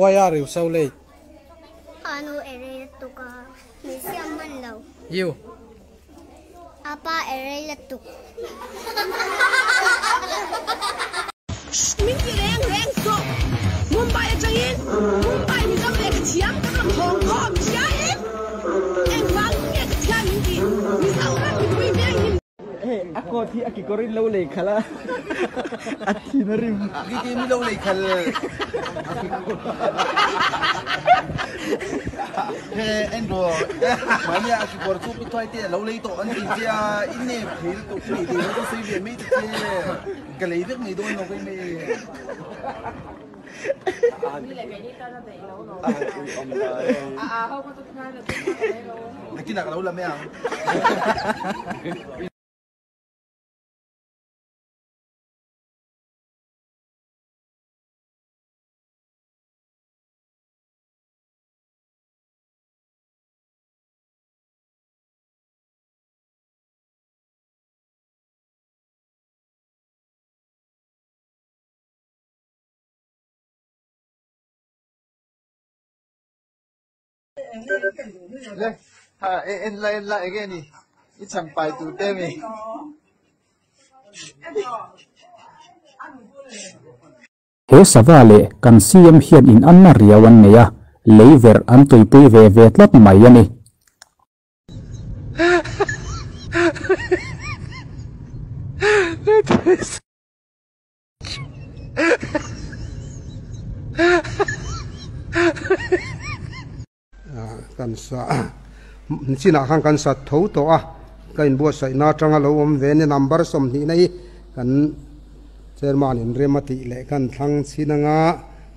Why are you so late? Anu erei lutuk a, min siam hman lo. You. Apa erei lutuk. Min ti reng reng suh. Mumbai atangin Mumbai Mizo lehkha thiam kan rawn thawng khawm chiain engvang nge ka thiam min ti Mizoram mipui veng him. Hei a coat hi a kekawr in lo lei khalh a, a thin a rim. Giti mi lo lei khalh a kekawr. He Andrew mahni a kekawr chu pi thuai te a lo lei tawh an ti che a, i nep thei lutuk i nei thei lo chu sawi ve mai ta che. Ka lei vek mai dawn lo kei mai. Nakinah ka lo la mai ang. Le ha e en la en la enge ni i chhan pai tur te mi. He sava leh kan CM hian in anna riau an nei a, lei verh an tuipui ve ve tlat mai a ni. Kan sa chinah khan kan sat tho tawh a, ka inbuatsaihna atanga lo awm ve ni number 20 na hi kan chairman in rem a tih leh kan thlang chhin anga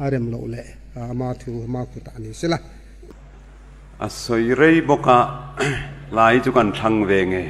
a rem loh leh ama thu ama khutah ni sela. A sawi rei bawk a, lai chu kan thlang ve nge.